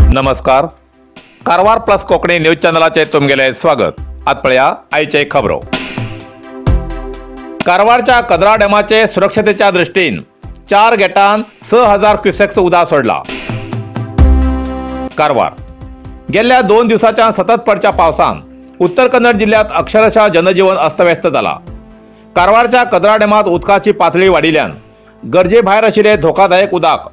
नमस्कार, Karwar plus Konkani news चॅनलाचे तुमगेले स्वागत। आज पळया आयचे खबरो। कारवारच्या कदरा डॅमाचे सुरक्षतेच्या दृष्टीन 4 गेटान 6000 क्युसेक्स उदक सोडला। कारवार गेल्या 2 दिवसाच्या सतत पडच्या पावसान उत्तर कन्नड जिल्ह्यात अक्षरशः जनजीवन अस्तव्यस्त जाला। कारवारच्या कदरा डॅमात उदकाची पातळी वाडिल्यान गरजे भायर आशिल्ले धोकादायक उदक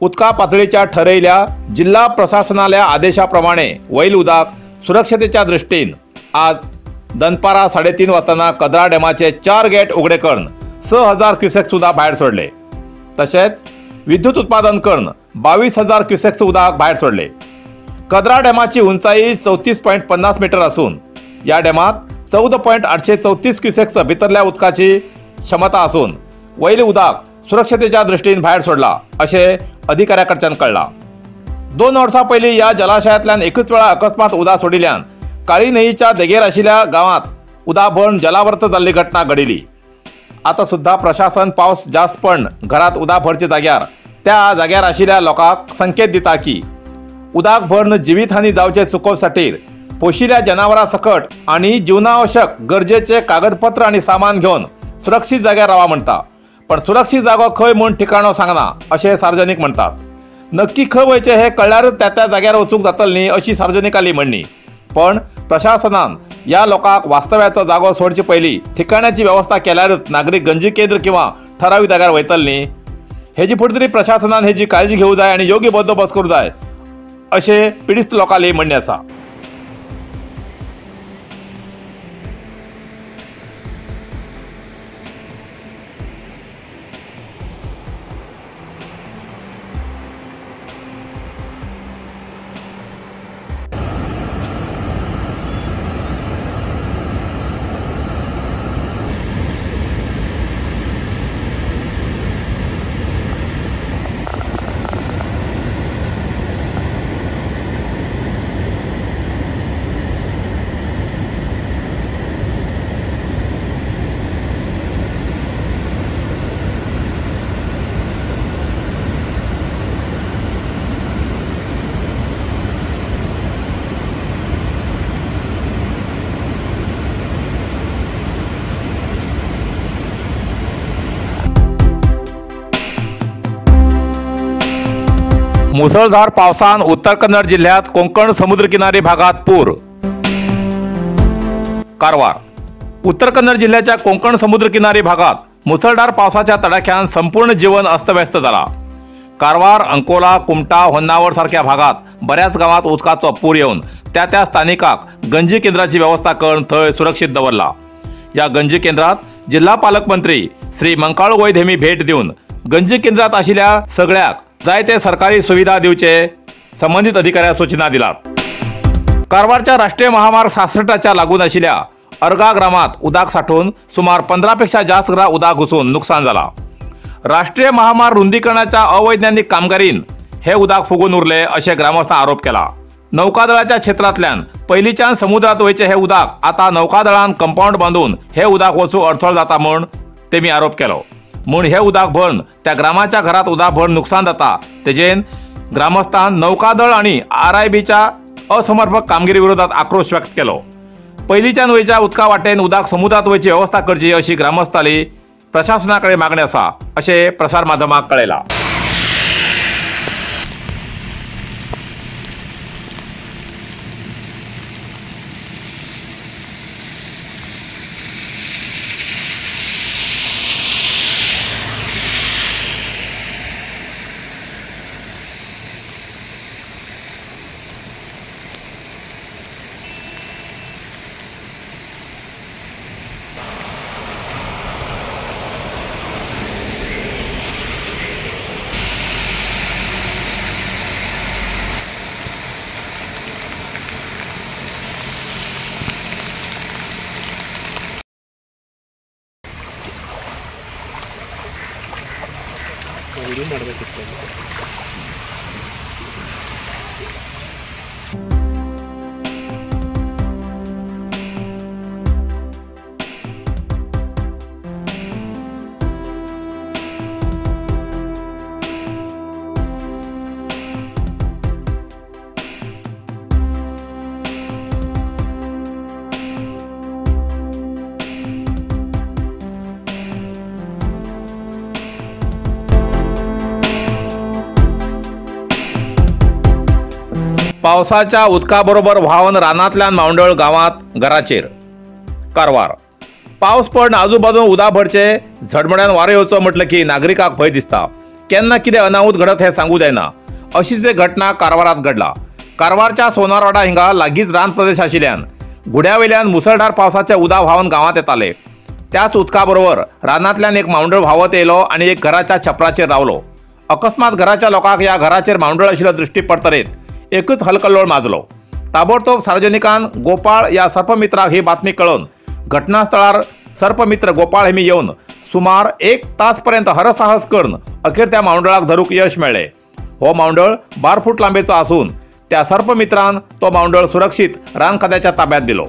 उदका पातळीच्या ठरयल्या जिल्हा प्रशासनाल्या आदेशाप्रमाणे वैल उदक सुरक्षतेच्या दृष्टीन आज दनपारा 3:30 वाजताना कदरा डॅमाचे 4 गेट उघडे करून 6000 क्युसेक्स उदक भायर सोडले। तसेच विद्युत उत्पादन करून 22,000 क्युसेक्स उदक भायर सोडले। कदरा डॅमाची उंचाई 34.50 मीटर असून या डॅमात 14.834 क्युसेक्स भितरल्या उदकाची क्षमता असून वैल उदक सुरक्षतेच्या दृष्टीन भायर सोडला असे अधिकाऱ्याकडच्यान कळला। 2 वर्सां पयलीं ह्या जलाशयांतल्यान एकूच वेळा अकस्मात उदक सोडिल्ल्यान काळी न्हंयच्या देगेर आशिल्ल्या गांवांत उदक भरून जलावर्त जाल्ली घटना घडिल्ली। आतां सुद्दां प्रशासन पावस जास्त पण घरात उदक भरचे जाग्यार त्या जाग्यार आशिल्ल्या लोकांक संकेत दिता की उदक भरून जिवीतहानी जावचे चुकोवसाठी पोशिल्ल्या जनावरां सकट आनी जीवनावश्यक गरजेचे कागदपत्र आनी सामान घेवन सुरक्षीत जाग्यार रावा म्हणटा, पण सुरक्षित जागो खंय म्हूण ठिकाणो सांगना अशें सार्वजनिक म्हणटात। नक्की खंय वयचें हें कळ्ळ्यारूच त्या त्या जाग्यार वचूंक जातलें न्ही अशी सार्वजनिकाली म्हणणी। पण प्रशासनान ह्या लोकांक वास्तव्याचो जागो सोडचे पयलीं ठिकाण्याची वेवस्था केल्यारूच नागरीक गंजी केंद्र किंवा ठरावीक जाग्यार वयतले न्ही हेजी फुडें तरी प्रशासनान हेजी काळजी घेवंक जाय आनी योग्य बंदोबस्त करूंक जाय अशें पिडिस्त लोकांली म्हणणें आसा। मुसळधार पावसान उत्तर कन्नड जिल्ह्यात कोंकण समुद्रकिनारी भागात पूर। कारवार उत्तर कन्नड जिल्ह्याच्या कोंकण समुद्रकिनारी भागात मुसळधार पावसाच्या तडाख्यान संपूर्ण जीवन अस्तव्यस्त झाला। कारवार, अंकोला, कुमटा, होन्नावर सारख्या भागात बऱ्याच गावात उदकाचो पूर येवन त्या त्या स्थानिकाक गंजी केंद्राची व्यवस्था करून थंय सुरक्षित दवरला। या गंजी केंद्रात जिल्हा पालकमंत्री श्री मंकाळू वैद्य हेमी भेट दिवन गंजी केंद्रात आशिल्ल्या सगळ्याक जायते सरकारी सुविधा दिवचे संबंधित अधिकाऱ्यांक सूचना दिलात। कारवारच्या राष्ट्रीय महामार्ग 66 लागून आशिल्ल्या अर्गा ग्रामात उदक साठून सुमार 15 पेक्षा जास्त घरां उदक घुसून नुकसान जाला। राष्ट्रीय महामार्ग रुंदीकरणाच्या अवैज्ञानिक कामगिरीन हे उदक फुगून उरले अशें ग्रामस्थां आरोप केला। नौकादळाच्या क्षेत्रांतल्यान पयलींच्यान समुद्रात वयचे हे उदक आतां नौकादळान कंपाउंड बांदून हे उदक वचूंक अडथळो जाता म्हूण तेमी आरोप केलो। म्हूण हे उदक भरून त्या ग्रामाच्या घरात उदक भरून नुकसान जाता तेजेन ग्रामस्थान नौकादळ आनी RIBच्या असमर्पक कामगिरी विरोधात आक्रोश व्यक्त केलो। पयलींच्यान वयच्या उदका वाटेन उदक समुद्रात वयची वेवस्था करची अशी ग्रामस्थाली प्रशासना कडेन मागणी आसा अशें प्रसार माध्यमाक कळयलां। ವಿಡಿಯೋ ಮಾಡಬೇಕಿತ್ತು. पावसाच्या उदका बरोबर व्हांवन रानांतल्यान मावंडळ गांवांत घराचेर. कारवार पावस पडून आजूबाजून उदक भरचे झडमड्यान वारो येवचो म्हटलं की नागरिकांक भंय दिसता. केन्ना कितें अनाहूत घडत हें सांगू जायना. अशीच एक घटना कारवारांत घडला. कारवारच्या सोनारवाडा हिंगा लागींच रान प्रदेश आशिल्ल्यान गुड्या वयल्यान मुसळधार पावसाचे उदक व्हांवन गांवांत येताले. त्याच उदका बरोबर रानांतल्यान एक मावंडळ व्हांवत येयलो आनी एक घराच्या छपराचेर रावलो. अकस्मात घराच्या लोकांक ह्या घराचेर मावंडळ आशिल्लो दृश्टी पडतरेत एकच हलकल्लोळ माजलो. ताबडतोब सार्वजनिकान गोपाळ या सर्पमित्राक ही बातमी कळोवन घटनास्थळार सर्पमित्र गोपाळ हेमी येवन सुमार 1 तास पर्यंत हरसाहस करून अखेर त्या मावंडळाक धरूंक यश मेळ्ळें. हो मावंडळ 12 फूट लांबेचो आसून त्या सर्पमित्रान तो मावंडळ सुरक्षीत रान खात्याच्या ताब्यात दिलो.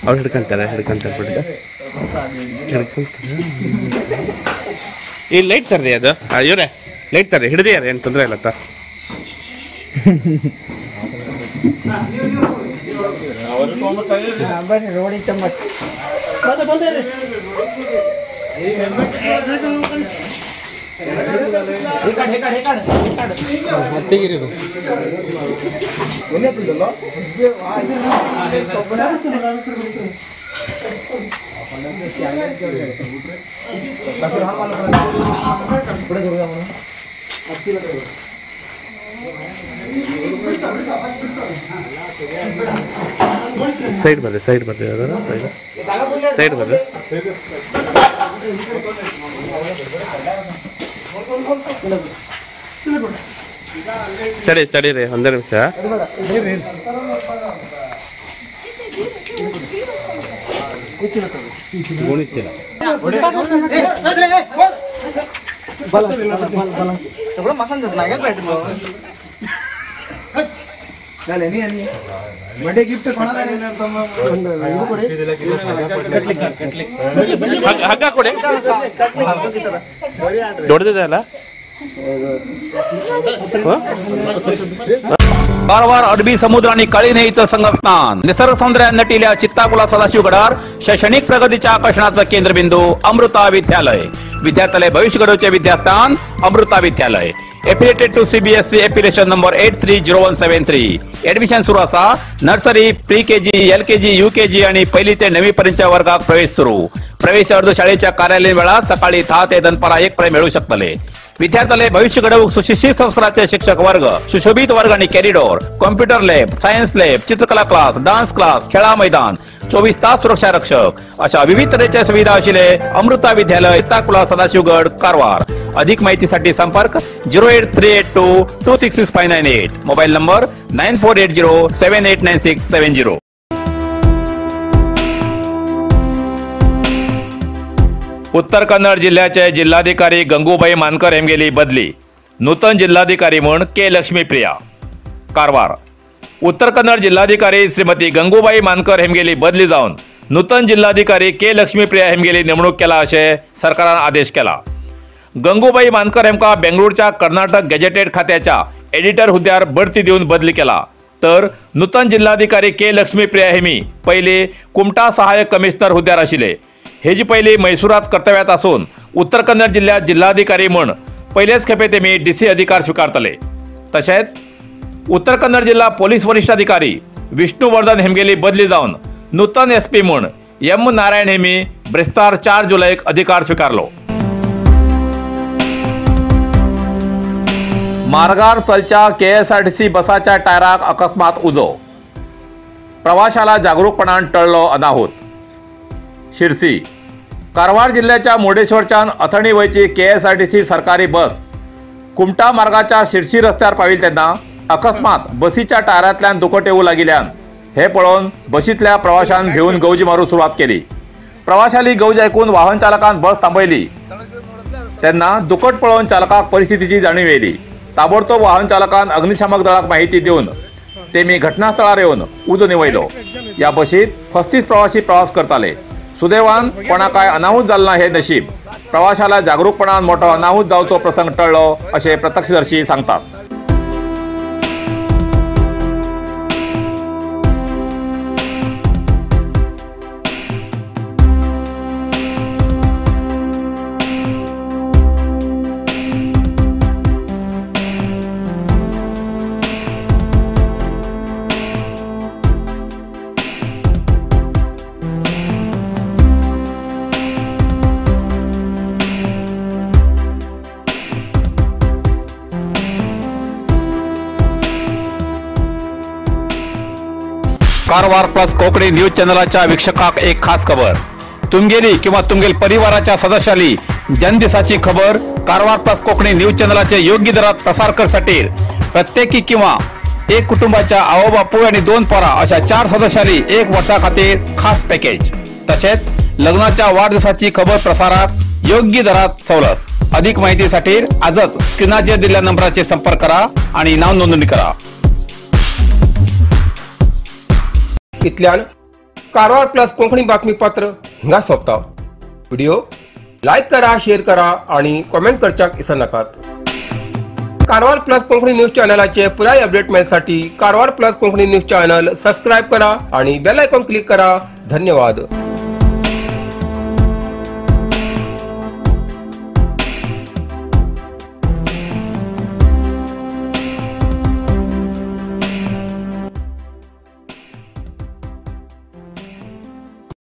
ಅವ್ರು ಹಿಡ್ಕೊಂತಾರೆ ಹಿಡ್ಕೊಂತಾರೆ ಬಿಡಿ. ಈ ಲೈಟ್ ತರ್ರಿ, ಅದು ಇವರೇ ಲೈಟ್ ತರ್ರಿ, ಹಿಡ್ದಿಯಾರ ಏನು ತೊಂದರೆ ಇಲ್ಲ. ಸೈಡ್ ಬರ್ರಿ, ಸೈಡ್ ಬರ್ರಿ, ಸೈಡ್ ಬರ್ರಿ. ತಡಿ ತಡೀರಿ ಒಂದೇ ನಿಮಿಷ. ಹಗ್ಗ ಕೊಡಿ, ದೊಡ್ಡದಿದೆ ಅಲ್ಲ. कारवार अरबी समुद्र आणि काळी न्हंयेचं संगमस्थान, निसर्ग सौंदर्यान नटिल्या चित्ताकुला सदाशिवगडार शैक्षणिक प्रगतीच्या आकर्षणाचं केंद्रबिंदू अमृता विद्यालय. विद्यार्थ्यालय भविष्य घडवचे विद्यास्थान Amrita Vidyalaya. Affiliated to CBSE affiliation number 830173. Admission सुरू आसा. Nursery, pre KG, LKG, UKG आणि पहिली ते 9वी पर्यंतच्या वर्गात प्रवेश सुरू. प्रवेश अर्ज शाळेच्या कार्यालयीन वेळात सकाळी 10 ते दनपारा 1 पर्यंत मिळू शकतले. विद्यार्थ्याले भविष्य घडवूक सुशिक्षित संस्काराचे शिक्षक वर्ग, सुशोभित वर्ग आणि corridor, computer lab, science lab, चित्रकला क्लास, डान्स क्लास, खेळा मैदान, 24 तास सुरक्षा रक्षक अशा विविध तऱ्हेच्या सुविधा आशिल्ले अमृता विद्यालय, चित्ताकुला, सदाशिवगड, कारवार. अधिक माहितीसाठी संपर्क 08382 266598, मोबाईल नंबर 9480 789670. उत्तर कन्नड जिल्ह्याचे जिल्हाधिकारी गंगूबाई मानकर हेमगेली बदली. नूतन जिल्हाधिकारी म्हूण के लक्ष्मीप्रिया. कारवार उत्तर कन्नड जिल्हाधिकारी श्रीमती गंगूबाई मानकर हेमगेली बदली जावन नूतन जिल्हाधिकारी के लक्ष्मीप्रिया हेमगेली नेमणूक केला अशें सरकारान आदेश केला. गंगूबाई मानकर हेमकां बेंगळूरच्या कर्नाटक गॅजेटेड खात्याच्या एडिटर हुद्द्यार बढती दिवन बदली केला. तर नूतन जिल्हाधिकारी के लक्ष्मीप्रिया हेमी पयलीं कुमटा सहाय्यक कमिशनर हुद्द्यार आशिल्ले. हेजी पयलीं म्हैसूरात कर्तव्यात आसून उत्तर कन्नड जिल्ह्यात जिल्हाधिकारी म्हूण पयलेच खेपे तेमी डीसी अधिकार स्विकारतले. तशेंच उत्तर कन्नड जिल्हा पोलीस वरिष्ठ अधिकारी विष्णुवर्धन हेमगेली बदली जावन नूतन एसपी म्हूण एम नारायण हेमी ब्रेस्तार 4 जुलैक अधिकार स्विकारलो. मार्गार चलच्या केएसआरटीसी बसाच्या टायराक अकस्मात उजो. प्रवाशाला जागरूकपणान टळ्ळो अनाहूत. शिरसी कारवार जिल्ह्याच्या मुर्डेश्वरच्यान अथणी वयची केएसआरटीसी सरकारी बस कुमटा मार्गाच्या शिरसी रस्त्यार पाविल्ली तेन्ना अकस्मात बसीच्या टायरांतल्यान दुखट येवूं लागिल्ल्यान हे पळोवन बशींतल्या प्रवाशान भिवन गवजी मारूंक सुरवात केली. प्रवाशाली गवज आयकून वाहन चालकान बस थांबयली. तेन्ना दुकट पळोवन चालकाक परिस्थितीची जाणीव येयली. ताबडतोब वाहन चालकान अग्निशामक दळाक माहिती दिवन तेमी घटनास्थळार येवन उजो निवयलो. ह्या बशीत 35 प्रवासी प्रवास करताले. सुदैवान कोणाकाय अनाहूत जाल ना हे नशीब. प्रवाशाला जागरूकपणान मोठो अनाहूत जावचो प्रसंग टळ्ळो अशें प्रत्यक्षदर्शी सांगतात. कारवार प्लस कोंकणी न्यूज चॅनलाच्या वीक्षकाक एक खास खबर. तुमगेली किंवा तुमगेल परिवाराच्या सदस्याली जन्मदिसाची खबर कारवार प्लस कोंकणी न्यूज चॅनलाचे योग्य दरात प्रसार करसाठी प्रत्येकी किंवा एक कुटुंबाच्या आवो बापूय आणि 2 पोरा अशा 4 सदस्याली 1 वर्षा खातीर खास पॅकेज. तसेच लग्नाच्या वाढदिवसाची खबर प्रसारात योग्य दरात सवलत. अधिक माहितीसाठी आजच स्क्रीनाचेर दिलेल्या नंबराचे संपर्क करा आणि नाव नोंदणी करा. इतल्यान कारवार प्लस कोंकणी बातमीपत्र हिंगा सोंपता. व्हिडिओ लायक करा, शेअर करा आणि कॉमेंट करच्याक विसरनाकात. कारवार प्लस कोंकणी न्यूज चॅनलाचे पुराय update मेळसाठी Karwar plus Konkani news channel subscribe करा आणि बेल आयकॉन क्लिक करा. धन्यवाद.